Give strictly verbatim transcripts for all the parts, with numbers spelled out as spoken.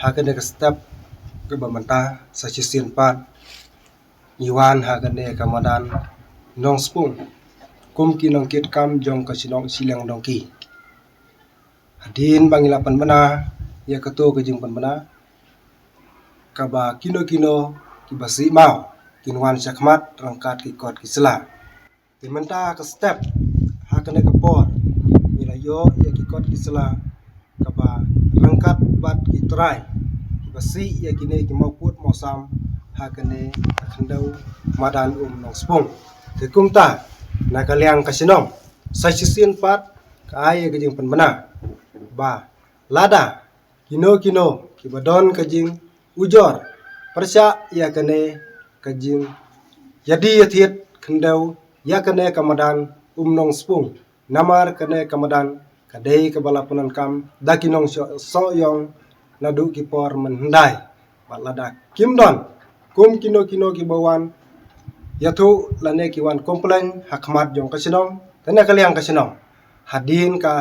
Ha kane ka step kaba mynta sa shisien pat ngi wan ha kane ka madan Nongspung kum ki nongkitkam jong ka shnong Shiliang Dongki. Hadien ba ngi la pynbna ïa kato ka jingpynbna kaba kino kino kiba sih maw kin wan shakhmat ryngkat ki kot ki sla. Te mynta ka step ha kane ka por ngi la ïoh ïa ki kot ki sla kaba ryngkat bad ki trai kiba sih ïa kine ki mawpud mawsam ha kane ka khyndew madan um Nongspung. Te kumta na ka liang ka shnong sa shisien pat ka ai ïa ka jingpynbna ba lada kino kino kiba don ka jingujor pyrshah ïa kane ka jingïadie ïathied khyndew ïa kane ka madan um Nongspung. Namar kane ka madan ka dei kaba la pyndonkam da ki nongsoh ïong naduh ki por mynhyndai. Bad lada kim don kum kino kino kiba wan ïathuh lane ki wan complain ha khmat jong ka shnong, te na ka liang ka shnong hadien ka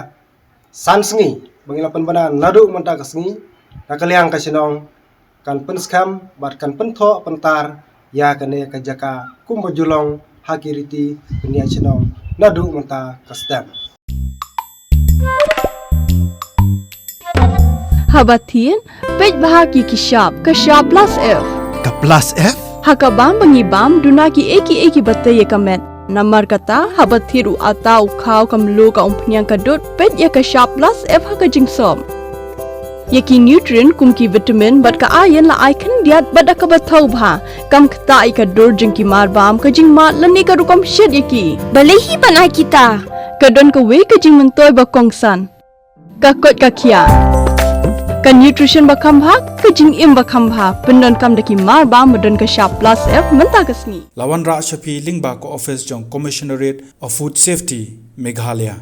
san sngi ba ngi la pynbna naduh mynta ka sngi, na ka liang ka shnong kan pynskhem bad kan pynthoh pyntar ïa kane ka jaka kumba ju long ha ki riti pynïaid shnong naduh mynta ka step. Haba thied, peit bha ki ki shap, ka shap plus F. Ka plus F? Ha ka bam ba ngi bam, duna ki ei ki ei kiba tei ïa ka met. Namar kata, haba thied u ata, u khaw, ka mluh, ka umphniang, ka dud, peit ïa ka shap plus F ha ka jingsop. Ïa ki nutrient kum ki vitamin bad ka iron la ai khyndiat bad da kaba thaw bha. Kam ktah ïa ka dur jong ki mar bam, ka jingmad lane ka rukom shet ïa ki. Balei hi ban ai kita? Ka don kawei ka jingmyntoi ba kongsan. Ka koit ka khiah. Ka nutrition ba kham bha, ka jingim ba kham bha. Pyndonkam da ki mar bam ba don ka shap plus F mynta ka sngi. La wanrah sha phi lyngba ka office jong Commissionerate of Food Safety, Meghalaya.